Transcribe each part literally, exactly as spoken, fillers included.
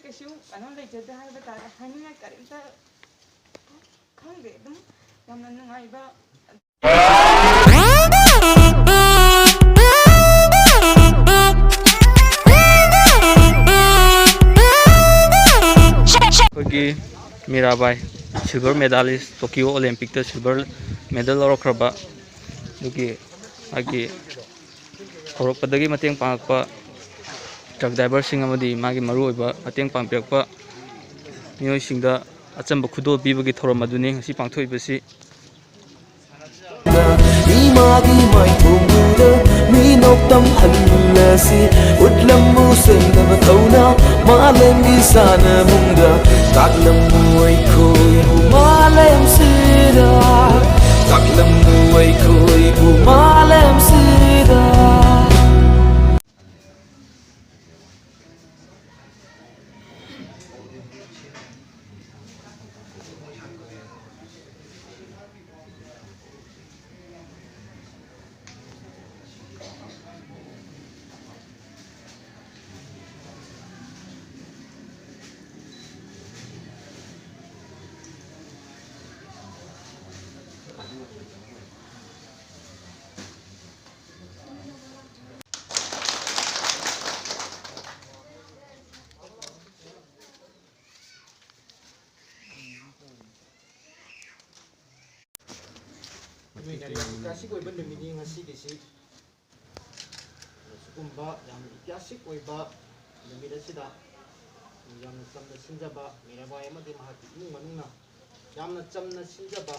ꯀꯩꯁꯨ ꯀꯩꯅꯣ ꯂꯩꯖꯗꯦ ꯍꯥꯏꯕ ꯇꯥꯔꯦ, ꯍꯥꯏꯅꯤꯡꯉꯥꯏ ꯀꯔꯤꯝꯇ ꯈꯪꯗꯦ꯫ ꯑꯗꯨꯝ ꯌꯥꯝꯅ ꯅꯨꯡꯉꯥꯏꯕ꯫ ꯑꯩꯈꯣꯏꯒꯤ Mirabai, silver medalist, Tokyo Olympic ꯇ silver medal ꯂꯧꯔꯛꯈ꯭ꯔꯕ, ꯑꯗꯨꯒꯤ ꯃꯥꯒꯤ ꯍꯧꯔꯛꯄꯗꯒꯤ ꯃꯇꯦꯡ ꯄꯥꯡꯉꯛꯄ truck driver ꯁꯤꯡ ꯑꯃꯗꯤ ꯃꯥꯒꯤ ꯃꯔꯨꯑꯣꯏꯕ ꯃꯇꯦꯡ ꯄꯥꯡꯕꯤꯔꯛꯄ ꯃꯤꯑꯣꯏꯁꯤꯡꯗ ꯑꯆꯝꯕ ꯈꯨꯗꯣꯜ ꯄꯤꯕꯒꯤ ꯊꯧꯔꯝ ꯑꯗꯨꯅꯤ ꯉꯁꯤ ꯄꯥꯡꯊꯣꯛꯏꯕꯁꯤ꯫ ꯏꯃꯥꯒꯤ ꯃꯥꯏꯊꯣꯡꯗꯨꯗ ꯃꯤꯅꯣꯛ ꯇꯝꯍꯜꯂꯁꯤ꯫ ꯎꯠꯂꯝꯃꯨ ꯁꯦꯡꯂꯕ ꯊꯧꯅꯥ ꯃꯥꯂꯦꯝꯒꯤ ꯁꯥꯟꯅꯕꯨꯡꯗ꯫ ꯇꯥꯛꯂꯝꯃꯨ ꯑꯩꯈꯣꯏꯕꯨ ꯃꯥꯂꯦꯝꯁꯤꯗ꯫ ꯇꯥꯛꯂꯝꯃꯨ ꯑꯩꯈꯣꯏꯕꯨ ꯃꯥꯂꯦꯝꯁꯤꯗ꯫ ꯅꯨꯃꯤꯠ ꯌꯥꯝꯅ ꯏꯇꯤꯍꯥꯁꯤꯛ ꯑꯣꯏꯕ ꯅꯨꯃꯤꯠꯅꯤ ꯉꯁꯤꯒꯤꯁꯤ꯫ ꯁꯤꯒꯨꯝꯕ ꯌꯥꯝꯅ ꯏꯇꯤꯍꯥꯁꯤꯛ ꯑꯣꯏꯕ ꯅꯨꯃꯤꯠ ꯑꯁꯤꯗ ꯌꯥꯝꯅ ꯆꯝꯅ ꯁꯤꯟꯖꯕ ꯃꯤꯔꯥꯕꯥꯏ ꯑꯃꯗꯤ ꯃꯍꯥꯛꯀꯤ ꯏꯃꯨꯡ ꯃꯅꯨꯡꯅ ꯌꯥꯝꯅ ꯆꯝꯅ ꯁꯤꯟꯖꯕ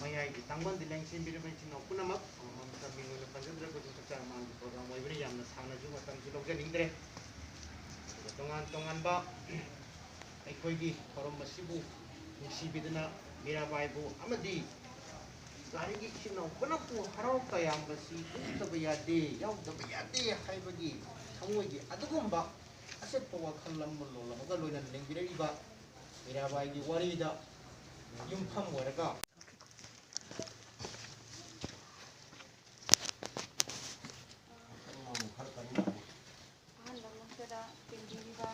ꯃꯌꯥꯏꯒꯤ ꯇꯥꯡꯕꯟꯗ ꯂꯦꯡꯁꯤꯟꯕꯤꯔꯕ ꯏꯆꯤꯟ ꯏꯅꯥꯎ ꯄꯨꯝꯅꯃꯛ ꯑꯃꯃꯝꯇ ꯃꯤꯡ ꯑꯣꯏꯅ ꯄꯟꯖꯗ꯭ꯔꯒꯁꯨ ꯆꯞ ꯆꯥꯅ ꯃꯥꯒꯤ program ꯑꯣꯏꯕꯅ ꯌꯥꯝꯅ ꯁꯥꯡꯅꯁꯨ ꯃꯇꯝꯁꯨ ꯂꯧꯖꯅꯤꯡꯗ꯭ꯔꯦ꯫ ꯑꯗꯨꯒ ꯇꯣꯉꯥꯟ ꯇꯣꯉꯥꯟꯕ ꯑꯩꯈꯣꯏꯒꯤ ꯊꯧꯔꯝ ꯑꯁꯤꯕꯨ ꯅꯨꯡꯁꯤꯕꯤꯗꯨꯅ ꯃꯤꯔꯥꯕꯥꯏꯕꯨ ꯑꯃꯗꯤ ꯒꯥꯔꯤꯒꯤ ꯏꯆꯤꯟ ꯏꯅꯥꯎ ꯄꯨꯝꯅꯃꯛꯄꯨ ꯍꯔꯥꯎ ꯇꯌꯥꯝꯕꯁꯤ ꯎꯠꯇꯕ ꯌꯥꯗꯦ, ꯌꯥꯎꯗꯕ ꯌꯥꯗꯦ ꯍꯥꯏꯕꯒꯤ ꯊꯃꯣꯏꯒꯤ ꯑꯗꯨꯒꯨꯝꯕ ꯑꯆꯦꯠꯄ ꯋꯥꯈꯜ ꯑꯃ ꯂꯣꯜꯂꯝꯃꯒ ꯂꯣꯏꯅꯅ ꯂꯦꯡꯕꯤꯔꯛꯏꯕ ꯃꯤꯔꯥꯕꯥꯏꯒꯤ ꯋꯥꯔꯤꯗ ꯌꯨꯝꯐꯝ ꯑꯣꯏꯔꯒ ꯑꯍꯥꯟꯕꯃꯛꯇꯗ ꯇꯤꯟꯕꯤꯔꯤꯕ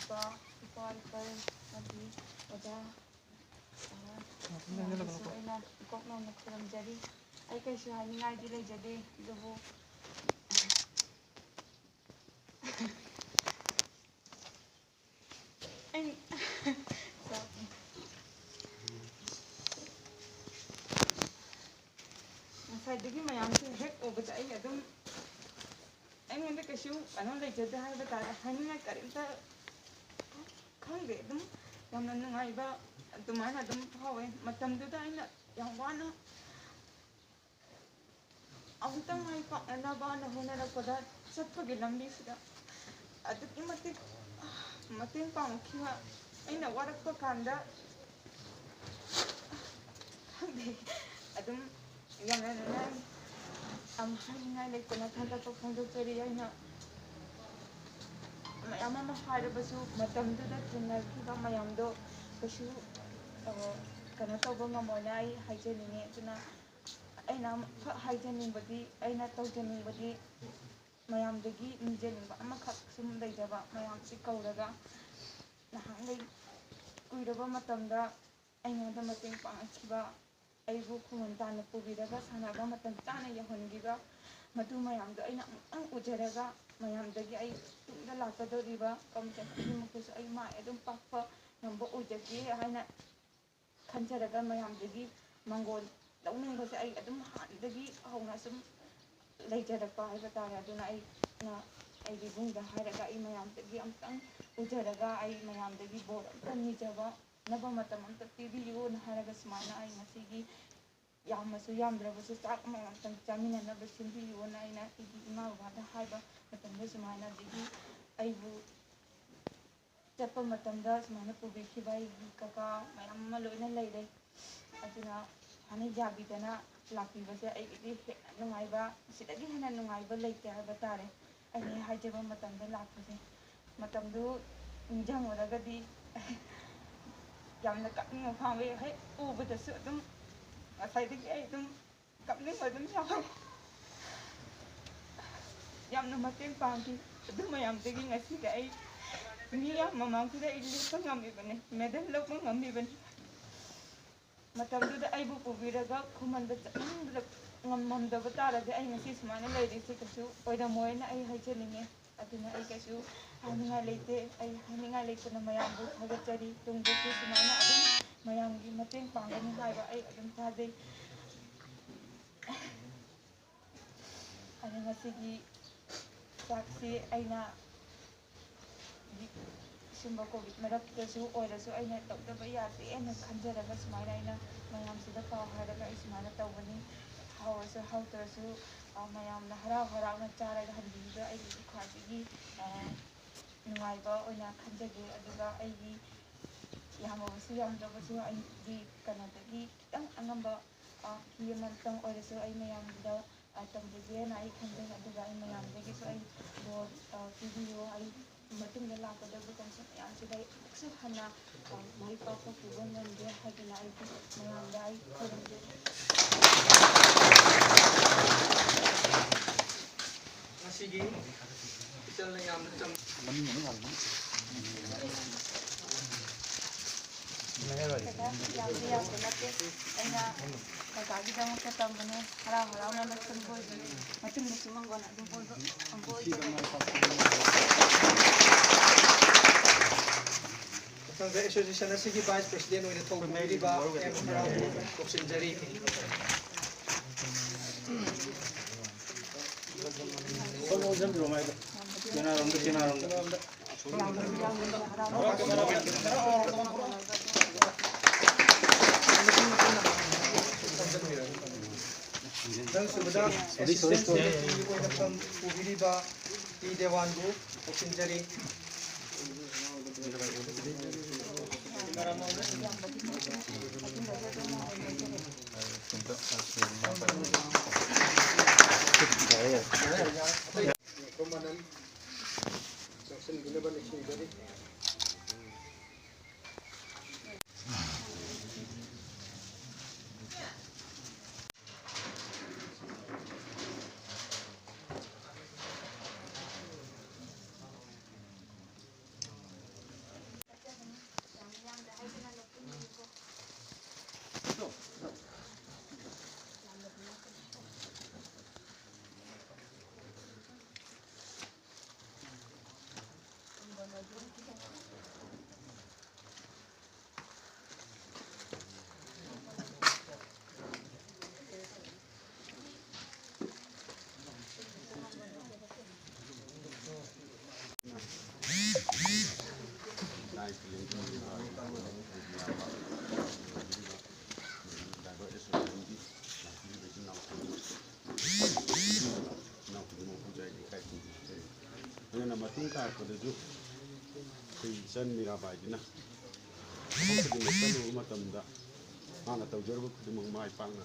ꯏꯄꯥ, ꯏꯄꯥ, ꯏꯄꯥ, ꯑꯃꯗꯤ ꯑꯣꯖꯥ, ꯑꯣꯖꯥ ꯃꯌꯥꯝꯗꯁꯨ ꯑꯩꯅ ꯏꯀꯣꯛ ꯅꯧꯅ ꯈꯨꯔꯨꯝꯖꯔꯤ꯫ ꯑꯩ ꯀꯩꯁꯨ ꯍꯥꯏꯅꯤꯡꯉꯥꯏꯗꯤ ꯂꯩꯖꯗꯦ, ꯑꯗꯨꯕꯨ ꯑꯩ ꯉꯁꯥꯏꯗꯒꯤ ꯃꯌꯥꯝꯁꯦ ꯍꯦꯛ ꯎꯕꯗ ꯑꯩ ꯑꯗꯨꯝ, ꯑꯩꯉꯣꯟꯗ ꯀꯩꯁꯨ ꯀꯩꯅꯣ ꯂꯩꯖꯗꯦ ꯍꯥꯏꯕ ꯇꯥꯔꯦ, ꯍꯥꯏꯅꯤꯡꯉꯥꯏ ꯀꯔꯤꯝꯇ ꯈꯪꯗꯦ꯫ ꯑꯗꯨꯝ ꯌꯥꯝꯅ ꯅꯨꯡꯉꯥꯏꯕ ꯑꯗꯨꯃꯥꯏꯅ ꯑꯗꯨꯝ ꯐꯥꯎꯋꯦ꯫ ꯃꯇꯝꯗꯨꯗ ꯑꯩꯅ ꯌꯥꯝ ꯋꯥꯅ ꯑꯃꯨꯛꯇꯪ ꯃꯥꯏ ꯄꯥꯛꯅꯅꯕꯅ ꯍꯣꯠꯅꯔꯛꯄꯗ, ꯆꯠꯄꯒꯤ ꯂꯝꯕꯤꯁꯤꯗ ꯑꯗꯨꯛꯀꯤ ꯃꯇꯤꯛ ꯃꯇꯦꯡ ꯄꯥꯡꯈꯤꯕ꯫ ꯑꯩꯅ ꯋꯥꯔꯛꯄ ꯀꯥꯟꯗ ꯈꯪꯗꯦ, ꯑꯗꯨꯝ ꯌꯥꯝꯅ ꯅꯨꯡꯉꯥꯏ꯫ ꯌꯥꯝ ꯍꯥꯏꯅꯤꯡꯉꯥꯏ ꯂꯩꯇꯅ ꯊꯥꯒꯠꯄ ꯐꯣꯡꯗꯣꯛꯆꯔꯤ꯫ ꯑꯩꯅ ꯃꯌꯥꯝ ꯑꯃ ꯍꯥꯏꯔꯕꯁꯨ, ꯃꯇꯝꯗꯨꯗ ꯊꯦꯡꯅꯈꯤꯕ ꯃꯌꯥꯝꯗꯣ ꯀꯩꯁꯨ, ꯑ, ꯀꯩꯅꯣ ꯇꯧꯕ ꯉꯝꯃꯣꯏꯅ ꯑꯩ ꯍꯥꯏꯖꯅꯤꯡꯉꯤ꯫ ꯑꯗꯨꯅ ꯑꯩꯅ ꯑꯃꯈꯛ ꯍꯥꯏꯖꯅꯤꯡꯕꯗꯤ, ꯑꯩꯅ ꯇꯧꯖꯅꯤꯡꯕꯗꯤ, ꯃꯌꯥꯝꯗꯒꯤ ꯅꯤꯖꯅꯤꯡꯕ ꯑꯃꯈꯛ ꯁꯨꯝ ꯂꯩꯖꯕ, ꯃꯌꯥꯝꯁꯤ ꯀꯧꯔꯒ ꯅꯍꯥꯟꯈꯩ ꯀꯨꯏꯔꯕ ꯃꯇꯝꯗ ꯑꯩꯉꯣꯟꯗ ꯃꯇꯦꯡ ꯄꯥꯡꯉꯛꯈꯤꯕ, ꯑꯩꯕꯨ ꯈꯨꯃꯟ ꯇꯥꯅ ꯄꯨꯕꯤꯔꯒ ꯁꯥꯟꯅꯕ ꯃꯇꯝ ꯆꯥꯅ ꯌꯧꯍꯟꯈꯤꯕ, ꯃꯗꯨ ꯃꯌꯥꯝꯗꯣ ꯑꯩꯅ ꯑꯃꯨꯛꯇꯪ ꯎꯖꯔꯒ, ꯃꯌꯥꯝꯗꯒꯤ ꯑꯩ ꯇꯨꯡꯗ ꯂꯥꯛꯀꯗꯧꯔꯤꯕ ꯀꯝꯆꯠ ꯈꯨꯗꯤꯡꯃꯛꯇꯁꯨ ꯑꯩ ꯃꯥꯏ ꯑꯗꯨꯝ ꯄꯥꯛꯄ ꯉꯝꯕ ꯑꯣꯏꯖꯒꯦ ꯍꯥꯏꯅ ꯈꯟꯖꯔꯒ, ꯃꯌꯥꯝꯗꯒꯤ ꯃꯪꯒꯣꯜ ꯂꯧꯅꯤꯡꯕꯁꯦ ꯑꯩ ꯑꯗꯨꯝ ꯍꯥꯟꯅꯗꯒꯤ ꯍꯧꯅ ꯁꯨꯝ ꯂꯩꯖꯔꯛꯄ ꯍꯥꯏꯕ ꯇꯥꯔꯦ꯫ ꯑꯗꯨꯅ ꯑꯩꯅ ꯑꯩꯒꯤ ꯏꯕꯨꯡꯗ ꯍꯥꯏꯔꯒ, ꯑꯩ ꯃꯌꯥꯝꯗꯒꯤ ꯑꯃꯨꯛꯇꯪ ꯎꯖꯔꯒ, ꯑꯩ ꯃꯌꯥꯝꯗꯒꯤ ꯕꯣꯔ ꯑꯝꯇ ꯅꯤꯖꯕ, ꯅꯕ ꯃꯇꯝ ꯑꯝꯇ ꯄꯤꯕꯤꯌꯨꯅ ꯍꯥꯏꯔꯒ, ꯁꯨꯃꯥꯏꯅ ꯑꯩ ꯉꯁꯤꯒꯤ ꯌꯥꯝꯃꯁꯨ ꯌꯥꯝꯗ꯭ꯔꯕꯁꯨ ꯆꯥꯛ ꯑꯃ ꯑꯝꯇꯪ ꯆꯥꯃꯤꯟꯅꯅꯕ ꯁꯤꯟꯕꯤꯌꯨꯅ ꯑꯩꯅ ꯑꯩꯒꯤ ꯏꯃꯥ ꯕꯕꯥꯗ ꯍꯥꯏꯕ ꯃꯇꯝꯗ, ꯁꯨꯃꯥꯏꯅ ꯑꯗꯒꯤ ꯑꯩꯕꯨ ꯆꯠꯄ ꯃꯇꯝꯗ ꯁꯨꯃꯥꯏꯅ ꯄꯨꯕꯤꯈꯤꯕ ꯑꯩꯒꯤ ꯀꯀꯥ ꯃꯌꯥꯝ ꯑꯃ ꯂꯣꯏꯅ ꯂꯩꯔꯦ꯫ ꯑꯗꯨꯅ ꯁꯨꯃꯥꯏꯅ ꯌꯥꯕꯤꯗꯅ ꯂꯥꯛꯄꯤꯕꯁꯦ ꯑꯩꯒꯤꯗꯤ ꯍꯦꯟꯅ ꯅꯨꯡꯉꯥꯏꯕ, ꯁꯤꯗꯒꯤ ꯍꯦꯟꯅ ꯅꯨꯡꯉꯥꯏꯕ ꯂꯩꯇꯦ ꯍꯥꯏꯕ ꯇꯥꯔꯦ꯫ ꯑꯩꯅ ꯍꯦꯛ ꯍꯥꯏꯖꯕ ꯃꯇꯝꯗ ꯂꯥꯛꯄꯁꯦ, ꯃꯇꯝꯗꯨ ꯅꯤꯡꯁꯤꯡꯉꯨꯔꯒꯗꯤ ꯌꯥꯝꯅ ꯀꯞꯅꯤꯡꯕ ꯐꯥꯎꯋꯤ꯫ ꯍꯦꯛ ꯎꯕꯗꯁꯨ ꯑꯗꯨꯝ ꯉꯁꯥꯏꯗꯒꯤ ꯑꯩ ꯑꯗꯨꯝ ꯀꯞꯅꯤꯡꯕ ꯑꯗꯨꯝ ꯌꯥꯎꯋꯦ꯫ ꯌꯥꯝꯅ ꯃꯇꯦꯡ ꯄꯥꯡꯈꯤ꯫ ꯑꯗꯨ ꯃꯌꯥꯝꯗꯒꯤ ꯉꯁꯤꯗꯤ ꯑꯩ ꯃꯤ ꯌꯥꯝ ꯃꯃꯥꯡꯁꯤꯗ ꯑꯩ ꯂꯦꯞꯄ ꯉꯝꯃꯤꯕꯅꯤ, ꯃꯦꯗꯜ ꯂꯧꯕ ꯉꯝꯃꯤꯕꯅꯤ꯫ ꯃꯇꯝꯗꯨꯗ ꯑꯩꯕꯨ ꯄꯨꯕꯤꯔꯒ ꯈꯨꯃꯟꯗ ꯆꯠꯍꯟꯕꯗ ꯉꯝꯃꯝꯗꯕ ꯇꯥꯔꯗꯤ ꯑꯩ ꯉꯁꯤ ꯁꯨꯃꯥꯏꯅ ꯂꯩꯔꯤꯁꯤ ꯀꯩꯁꯨ ꯑꯣꯏꯔꯝꯃꯣꯏꯅ ꯑꯩ ꯍꯥꯏꯖꯅꯤꯡꯉꯤ꯫ ꯑꯗꯨꯅ ꯑꯩ ꯀꯩꯁꯨ ꯍꯥꯏꯅꯤꯡꯉꯥꯏ ꯂꯩꯇꯦ꯫ ꯑꯩ ꯍꯥꯏꯅꯤꯡꯉꯥꯏ ꯂꯩꯇꯅ ꯃꯌꯥꯝꯕꯨ ꯊꯥꯒꯠꯆꯔꯤ꯫ ꯇꯨꯡꯗꯁꯨ ꯁꯨꯃꯥꯏꯅ ꯑꯗꯨꯝ ꯃꯌꯥꯝꯒꯤ ꯃꯇꯦꯡ ꯄꯥꯡꯒꯅꯤ ꯍꯥꯏꯕ ꯑꯩ ꯑꯗꯨꯝ ꯊꯥꯖꯩ꯫ ꯑꯗꯣ ꯉꯁꯤꯒꯤ ꯆꯥꯛꯁꯤ ꯑꯩꯅ ꯁꯤꯒꯨꯝꯕ ꯀꯣꯚꯤꯗ ꯃꯔꯛꯇꯁꯨ ꯑꯣꯏꯔꯁꯨ ꯑꯩꯅ ꯇꯧꯗꯕ ꯌꯥꯗꯦꯅ ꯈꯟꯖꯔꯒ ꯁꯨꯃꯥꯏꯅ ꯑꯩꯅ ꯃꯌꯥꯝꯁꯤꯗ ꯄꯥꯎ ꯍꯥꯏꯔꯒ ꯑꯩ ꯁꯨꯃꯥꯏꯅ ꯇꯧꯕꯅꯤ꯫ ꯍꯥꯎꯔꯁꯨ ꯍꯥꯎꯇ꯭ꯔꯁꯨ, ꯑ, ꯃꯌꯥꯝꯅ ꯍꯔꯥꯎ ꯍꯔꯥꯎꯅ ꯆꯥꯔꯒ ꯍꯟꯕꯤꯕꯗꯣ ꯑꯩꯒꯤꯗꯤ ꯈ꯭ꯋꯥꯏꯗꯒꯤ, ꯑ, ꯅꯨꯡꯉꯥꯏꯕ ꯑꯣꯏꯅ ꯈꯟꯖꯒꯦ꯫ ꯑꯗꯨꯒ ꯑꯩꯒꯤ ꯌꯥꯝꯃꯕꯁꯨ ꯌꯥꯝꯗ꯭ꯔꯕꯁꯨ ꯑꯩꯒꯤ ꯀꯩꯅꯣꯗꯒꯤ ꯈꯤꯇꯪ ꯑꯉꯝꯕ, ꯑ, ꯐꯤ ꯑꯃꯇꯪ ꯑꯣꯏꯔꯁꯨ ꯑꯩ ꯃꯌꯥꯝꯒꯤꯗ, ꯑ, ꯇꯝꯖꯒꯦꯅ ꯑꯩ ꯈꯟꯖꯩ꯫ ꯑꯗꯨꯒ ꯑꯩ ꯃꯌꯥꯝꯗꯒꯤꯁꯨ ꯑꯩ ꯕꯣꯔ, ꯑ, ꯄꯤꯕꯤꯌꯨ꯫ ꯑꯩ ꯃꯇꯨꯡꯗ ꯂꯥꯛꯀꯗꯕ ꯀꯟꯁꯔꯠ ꯃꯌꯥꯝꯁꯤꯗ ꯑꯩ ꯑꯃꯨꯛꯁꯨ ꯍꯟꯅ, ꯑ, ꯃꯥꯏ ꯄꯥꯛꯄ ꯄꯨꯕ ꯉꯝꯒꯦ ꯍꯥꯏꯗꯅ ꯑꯩ ꯃꯌꯥꯝꯗ ꯑꯩ ꯈꯨꯔꯨꯝꯖꯔꯤ꯫ ꯉꯁꯤꯒꯤ ꯏꯆꯜꯅ ꯌꯥꯝꯅ ꯆꯝ- ꯌꯥꯝꯗꯤ ꯌꯥꯝꯕ ꯅꯠꯇꯦ꯫ ꯑꯩꯅ ꯀꯀꯥꯒꯤꯗꯃꯛꯇ ꯇꯝꯕꯅꯦ꯫ ꯍꯔꯥꯎ ꯍꯔꯥꯎꯅ ꯂꯣꯏꯁꯤꯟꯕ ꯑꯣꯏꯖꯔꯦ꯫ ꯃꯇꯨꯡꯗꯁꯨ ꯃꯪꯒꯣꯜ ꯑꯗꯨꯝ ꯑꯣꯏꯕ, ꯑꯣꯏꯕ ꯑꯣꯏꯖꯔꯦ꯫ ꯃꯊꯪꯗ ꯑꯦꯁꯣꯁꯤꯌꯦꯁꯟ ꯑꯁꯤꯒꯤ ꯚꯥꯏꯁ ꯄ꯭ꯔꯁꯤꯗꯦꯟ ꯑꯣꯏꯅ ꯊꯧ ꯄꯨꯕꯤꯔꯤꯕ ꯑꯦꯝ ꯍꯔꯥꯎꯕꯨ ꯀꯧꯁꯤꯟꯖꯔꯤ꯫ ꯁꯣꯝ ꯑꯣꯟꯁꯤꯟꯕꯤꯔꯣ ꯃꯥꯏꯗꯣ꯫ ꯀꯦꯅꯥꯔꯣꯝꯗ, ꯀꯦꯅꯥꯔꯣꯝꯗ꯫ ꯃꯊꯪ ꯁꯨꯕꯗ ꯑꯦꯁꯤꯁꯇꯦꯟ ꯁꯦꯀ꯭ꯔꯦꯇꯔꯤ ꯑꯣꯏꯅ ꯐꯝ ꯄꯨꯕꯤꯔꯤꯕ ꯇꯤ ꯗꯦꯋꯥꯟꯕꯨ ꯀꯧꯁꯤꯟꯖꯔꯤ꯫ ꯑꯗꯨꯅ ꯃꯇꯨꯡ ꯇꯥꯔꯛꯄꯗꯁꯨ ꯑꯩꯈꯣꯏ ꯏꯆꯟ ꯃꯤꯔꯥꯕꯥꯏꯗꯨꯅ ꯊꯕꯛ ꯈꯨꯗꯤꯡꯃꯛ ꯆꯠꯂꯨꯕ ꯃꯇꯝꯗ ꯃꯥꯅ ꯇꯧꯖꯔꯨꯕ ꯈꯨꯗꯤꯡꯃꯛ ꯃꯥꯏ ꯄꯥꯛꯅ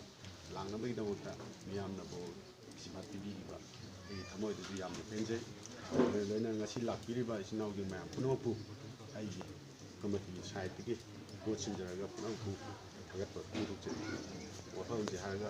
ꯂꯥꯛꯅꯕꯒꯤꯗꯃꯛꯇ ꯃꯤꯌꯥꯝꯅꯕꯨ ꯁꯤꯟꯊꯥ ꯄꯤꯕꯤꯈꯤꯕ ꯑꯩꯒꯤ ꯊꯃꯣꯏꯗꯁꯨ ꯌꯥꯝꯅ ꯄꯦꯟꯖꯩ꯫ ꯂꯣꯏꯅ ꯂꯣꯏꯅꯅ ꯉꯁꯤ ꯂꯥꯛꯄꯤꯔꯤꯕ ꯏꯆꯤꯟ ꯏꯅꯥꯎꯒꯤ ꯃꯌꯥꯝ ꯄꯨꯝꯅꯃꯛꯄꯨ ꯑꯩꯒꯤ ꯀꯝꯃꯤꯇꯤꯒꯤ ꯁꯥꯏꯠꯇꯒꯤ ꯄꯣꯠ ꯁꯤꯟꯖꯔꯒ ꯄꯨꯝꯅꯃꯛꯄꯨ ꯊꯥꯒꯠꯄ ꯐꯣꯡꯗꯣꯛꯆꯔꯤ꯫ ꯋꯥꯐꯝꯁꯦ ꯍꯥꯏꯔꯒ